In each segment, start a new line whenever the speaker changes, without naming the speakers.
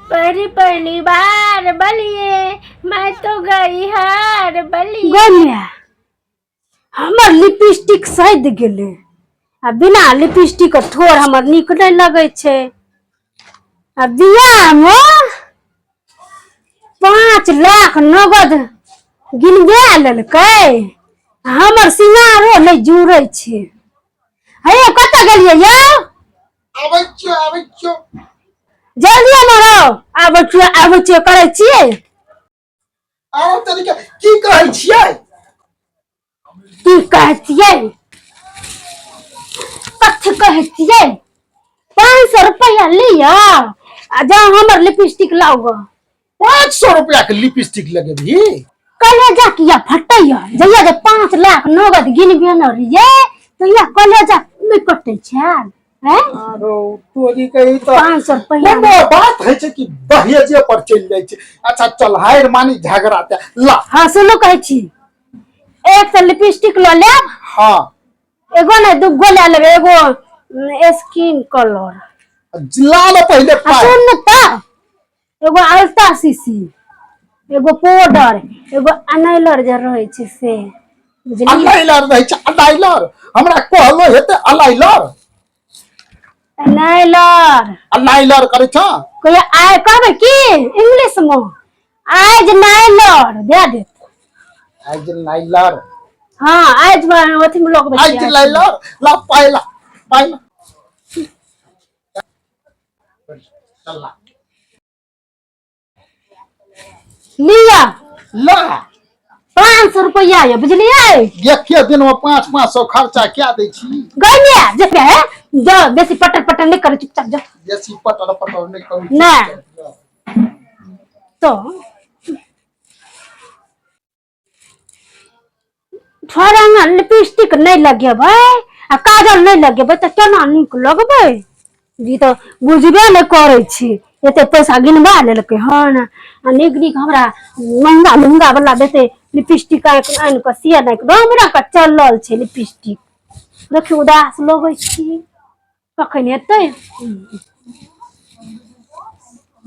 पहली पहली बार बलिए मैं तो गई हार बलिए।
गलिया हमर लिपस्टिक सैद गेलै आ बिना लिपस्टिक के ठोर हमर नीक नहि लगै छै। आ बियाहमे 5 लाख नगद गिनबा लेलकै आ हमर सिंगारो नहि जुड़ै छै। हे कतऽ गेलियै यौ?
आबै छियौ, आबै छियौ।
जल्दी मारो, आबै छियै आबै छियै करै छियै।
आरो तरीका की कहै छियै?
की कहै छियै? कथी कहै छियै? 500 रुपैआ लिअ आ जाउ हमर लिपस्टिक लाउ गऽ।
500 रुपया के लिपस्टिक लगेबही?
कलेजा किया फटैया? जहिया जे 5 लाख नगद गिनबे न रहियै तहिया कलेजा नहि कटै छै हैं?
आरो तोरी कही तऽ
500 रुपैआ
कोनो बात होइ छै कि दहेजे पर चलि जाइ छै। अच्छा चल, हारि मानी झगड़ा ते ला।
हँ सुनू, कहै छी एक तऽ लिपस्टिक लऽ लेब। एगो नहि दूगो लए लेबै, एगो स्किन कलर।
ला ले पहिले
आ
पाइ।
सुन ने तऽ एगो अलता शीशी, एगो पाउडर, एगो अनैलर जे रहै छै से बुझलियै?
अलाइलर रहै छै अलाइलर, हमरा कहलो हेतै अलाइलर।
अनैलर।
अलाइलर करै छ।
कहिया आइ कहबै की इंग्लिश मे आइज नाइलर दए देत।
आइज नाइलर।
हँ आइज अथी मे लगबै
आइज
छियै।
नाइलर ला पाइ, ला पाइ ला, चल ला।
लिअ।
ला।
500 रुपैआ यऽ बुझलियै?
एके दिन में 500-500 खर्चा क्या दै छी?
गइले जेते है जो, बेसी पटर पटर नहि करू, चुपचाप जो।
बेसी पटर पटर नहि करू।
नहि। तो थोड़ा लिपस्टिक नहि लगेबै आ काजल नहि लगेबै तऽ केना नीक लगबै? जी तऽ बुझबे नहि करै छी, एते पैसा गिनबा लेलकै हन आ नीक नीक हमरा महंगा महंगा वाला देतै लिपस्टिक आनि कऽ, से नहि, रंग बिरंग के चलल छै लिपस्टिक। देखियौ उदास लगै छी, कखन एतै?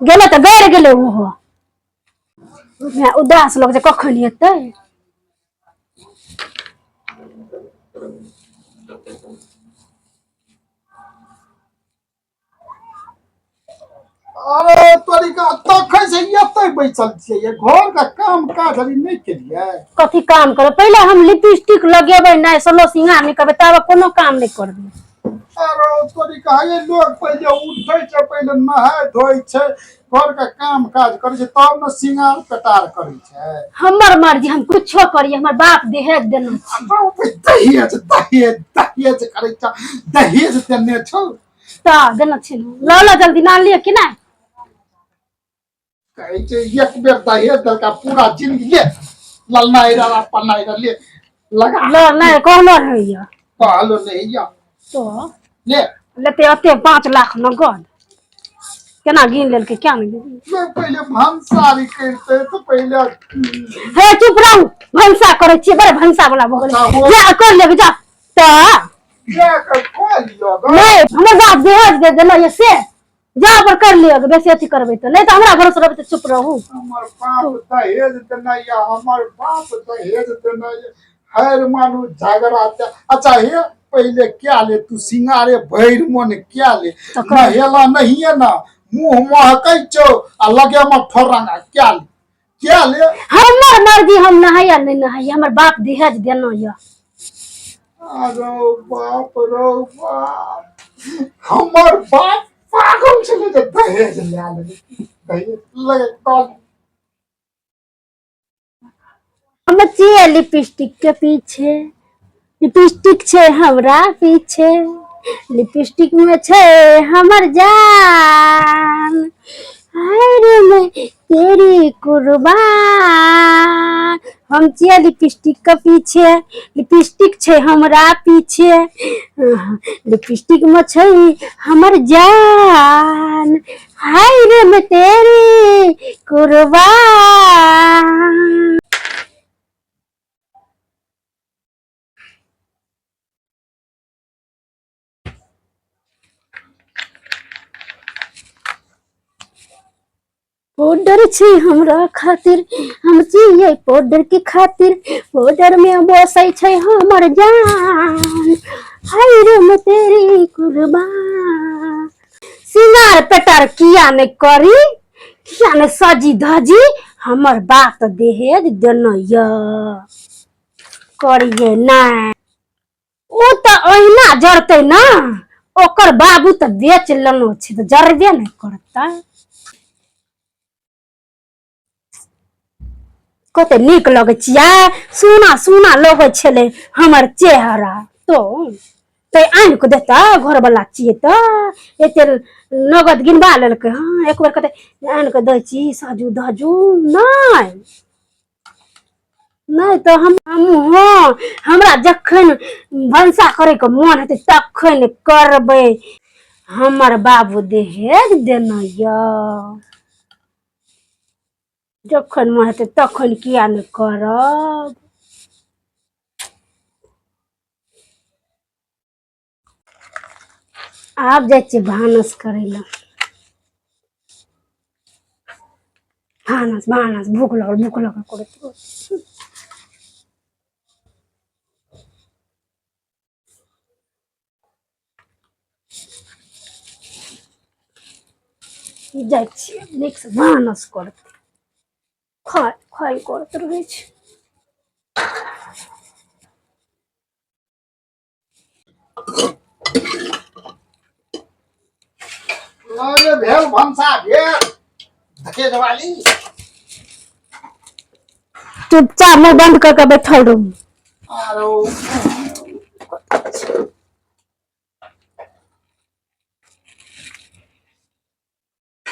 गेलै तऽ गड़ि गेलै ओहो। उदास लग छै, कखन एतै?
अरे तोरी का तखन से एतै बैसल छियै, घर का काम काज अभी नहि केलियै?
कथी काम करबै? पहिले हम लिपस्टिक लगेबै नहि, सोलो सिंगार नहि करबै, तब कोनो काम नहि करबै।
अरे तोरी का ये लोग पहिले उठै छै, पहिले नहाय धोइ छै, घर का काम काज करै छै, तब ने सिंगार पेटार करै छै।
हमर मर्जी, हम कुछो करी, हमर बाप दहेज देने छै।
दहेज दहेज दहेज करै छ, दहेज देने छौ?
तऽ देने छै ने। लऽ लऽ जल्दी, नान लिअ कि नहि?
कहै छै एक बेर दहेज देलका पूरा जिंदगी ले ललनाइ रहा पलनाइ रहा, ले लगा।
लऽ नहि कहलो रहैया।
कहलो नहीं या।
तो
ले।
लेते ओते 5 लाख नगद केना गिन लेलकै, क्या नहि गिन?
ले, पहिले भनसारी करते तऽ पहिले।
हे चुप रहू, भनसा करै छियै, बड़े भनसा वाला भऽ गेलै।
अच्छा,
जा कर लेबै जा तऽ।
जा कऽ कऽ लिअ गऽ।
नहि, हमर बाप दहेज दे देलो ये से जा पर कर लिअ, बेसी अथी करबै तऽ नहि तऽ हमरा भरोसे रहबै तऽ चुप रहू।
हमर बाप दहेज देना या, हमर बाप दहेज देना या। हर मानू झगड़ा ते। अच्छा हे पहिले क्या ले तू सिंगारे भरि मन क्या ले।
तकर-
नहेला नहिए ना मुंह महकै छौ आ लगे में ठोरंगा, क्या ले क्या ले?
हमर मर्जी, हम नहाइया नहि नहाइया, हमर बाप दहेज देना यऽ।
अरे बाप रो बाप, हमर बाप पागल छलै जे दहेज लए लेलै, दहेज लगे कल।
हम छियै लिपस्टिक के पीछे, लिपस्टिक छै हमरा पीछे, लिपस्टिक में छै हमर जान, हाय रे मैं तेरी कुर्बान। हम छियै लिपस्टिक के पीछे, लिपस्टिक छै हमरा पीछे, लिपस्टिक में छै हमर जान, हाय रे मैं तेरी कुर्बान। पाउडर छै हमरा खातिर, हम जियै पाउडर के खातिर, पाउडर में बसै छै हमर जान, हाय रे हम तेरी कुर्बान। सिंगार पेटार किया नहि करी, किया नहि सजी धजी, हमर बाप दहेज देने यऽ, करियै नहि। ओ तऽ ओहिना जरतै ने, ओकर बाबू तऽ बेच लेने छै तऽ जरबे नहि करतै। कते नीक लगै छियै, सोना सोना लगै छलै हमर चेहरा। तो ते आनि कऽ देतै, घरवला छियै तऽ एते नगद गिनबा लेलकै। हँ, एक बेर कते आनि कऽ दै छी साजू धाजू। नहि नहि तऽ हम हँ, हमरा जखन भनसा करैके मोन हेतै तखन करबै। हमर बाबू दहेज देने यऽ, जखन मोन हेतै तखन किया नहि करब। आब जाइ छियै भानस करै लए। भानस भानस, भूख लगल, भूख लगल करैत रहै। जाइ छियै नीकसँ भानस करतै, खाय खाय करैत रहै छै।
अरे भेल भनसा भेल धकेज वाली।
चुपचाप मुंह बंद कर के बैठल रहू।
आरो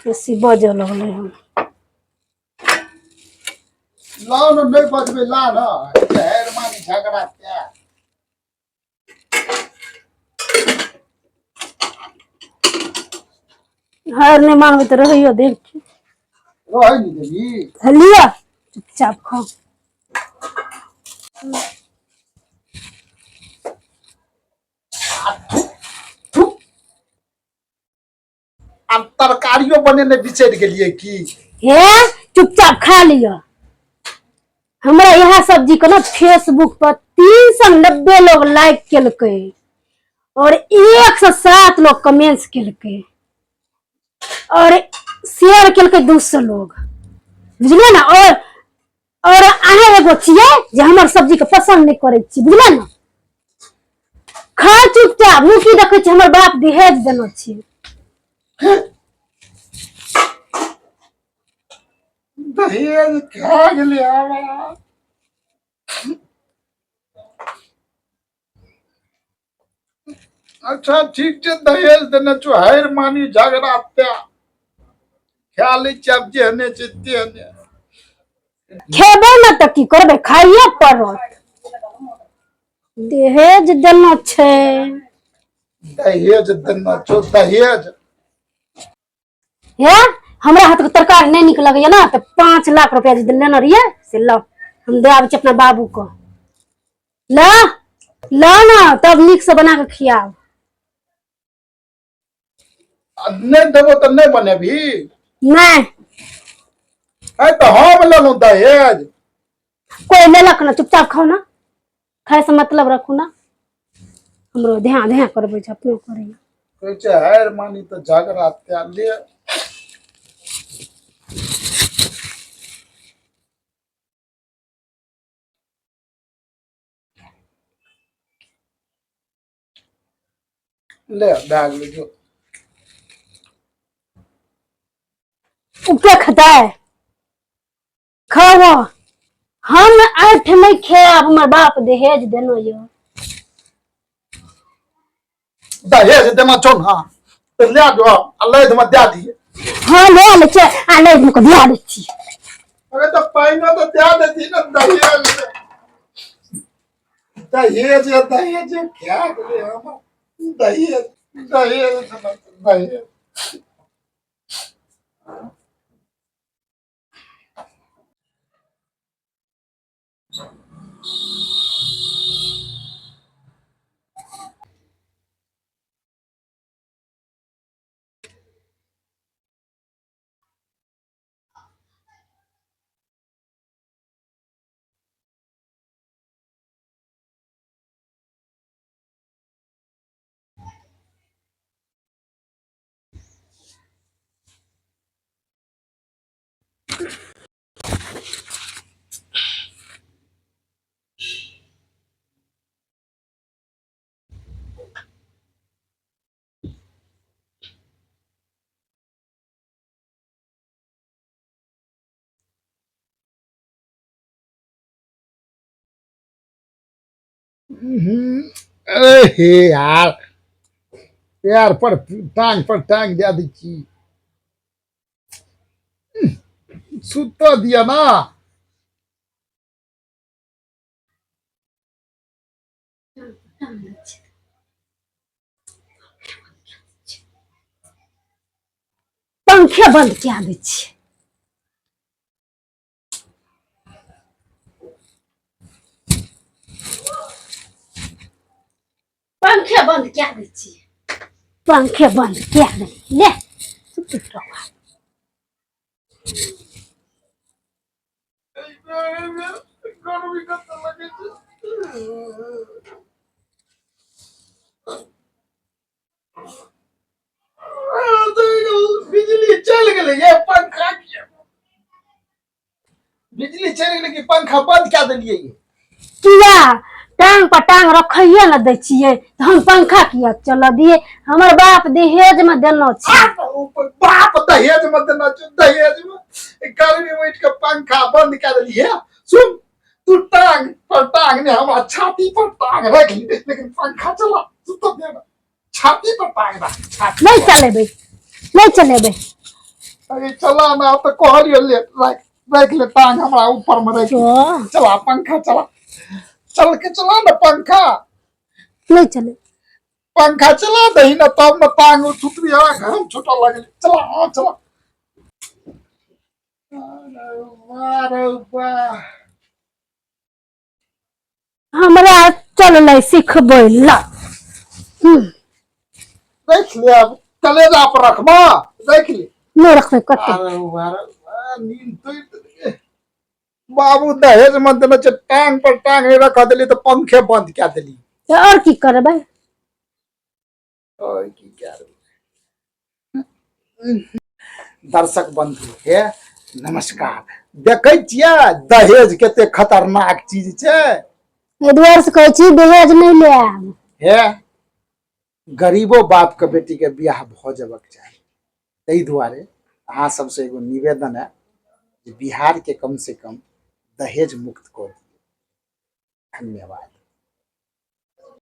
बेसी बजऽ लगलै हन।
लाओ ने, नहि बजबै, ला ने, हेर मानी झगड़ा क्या।
हार नहि मानबै तऽ रहैयो देख।
रहै नहि देबी।
लिअ, चुपचाप खाउ।
आब तरकारियो बनेने बिसरि गेलियै की?
हे, चुपचाप खा लिअ। हमरा इएह सब्जी के ने फेसबुक पर 390 लोग लाइक केलकै और 107 लोग कमेंट्स केलकै और शेयर केलकै 200 लोग, बुझलियै ने? और अहाँ एगो छियै जे हमर सब्जी के पसंद नहि करै छी, बुझलियै ने? खा चुपचाप। मुँह की देखै छी? हमर बाप दहेज देने छी।
दहेज खा गेलै हमरा। अच्छा ठीक छै, दहेज देने छौ, हारि मानी झगड़ा ते खा लै छी, आब जेहने छै तेहने।
खेबै ने तऽ की करबै, खाइए पड़त, दहेज देना छै।
दहेज देने छौ, दहेज।
हे, हमरा हाथके तरकारी नहि नीक लगैया ने तऽ 5 लाख रुपया जे लेने रहियै से लऽ, हम दऽ आबै छी अपना बाबूके। लऽ लऽ ने, तब नीकसँ बना कऽ खियाब।
आ नहि देबो तऽ नहि बनेबही?
नहि।
है तऽ हम लेलहुँ दहेज।
कोइ लेलक ने, चुपचाप खाउ ने, खाय से मतलब रखू ने। हमरो ध्यान ध्यान करबै छै, अपनो करैया।
कहै छै हारि मानी तऽ झगड़ा त्या ले। ले भए गेलै, जो।
ओ के खेतै? खाओ, हम आठ नहि खायब, हमर बाप दहेज देनो यऽ।
दहेज देना छौ ने तऽ लए जो आ लैध मे दए दिए।
हाँ, ले ले छै आ ले के दिया दै छी।
अरे तऽ पाइनो तऽ दए देती ने। दहेज दहेज दहेज खा गेलै हमर दहेज, दहेज दहेज। अरे हे यार, पैर पर टांग पर टांग दे दै छी। सुतऽ दिअ ना।
पंखे बंद कए दै छियै। पंखे बंद कए दै छियै, पंखे बंद कए दै ले, चुप रहो।
गर्मी कते लगै छै। बिजली चलि गेलै ये, पंखा किया बिजली चलि गेलै कि पंखा बंद कए देलियै ये?
किया टांग पर टांग रखैये ने दै छियै तऽ हम पंखा किया चलऽ दियै? हमर बाप दहेज मे देलो छै।
बाप दहेज मे देना छै, दहेज मे गर्मी में उठि के पंखा बंद कए देलियै। सुन, तू टांग पर टांग ने, हमरा छाती पर टांग रख ले, लेकिन पंखा चला तू तो देना। छाती पर टांग रख, छाती।
नहि चलेबै, नहि चलेबै।
अरे चला ना, तो कहलियो ले रख, रख ले टांग हमरा ऊपर में रख ले।
तो
चला पंखा, चला, चल के चला ना पंखा।
नहीं चले।
पंखा चला दही ना तब ना टांग छुटबी, हमरा घरम छुटऽ लगलै। चला, हाँ चला। अरे वाह रे वाह।
हमरा चललै सिखबै ला।
देख ले, अब कलेजा पर रखबा, देख ले।
नहि रखबै कते।
अरे वाह रे वाह, नींद तोड़ि देलकै। बाबू दहेज मे देने छै, टांग पर टांग नहि रखऽ देली तऽ पंखे बंद कए देली।
तऽ आओर की करबै?
ओय की करबै। दर्शक बंधु हे नमस्कार। देखै छियै दहेज कते खतरनाक चीज छै।
एहि दुआरे से कहै छी दहेज नहि लेब।
हे गरीबो बाप के बेटी के बियाह भऽ जेबाक चाही। ताहि दुआरे अहाँ सबसँ एगो निवेदन है जे बिहार के कम से कम दहेज मुक्त कऽ दियौ। धन्यवाद।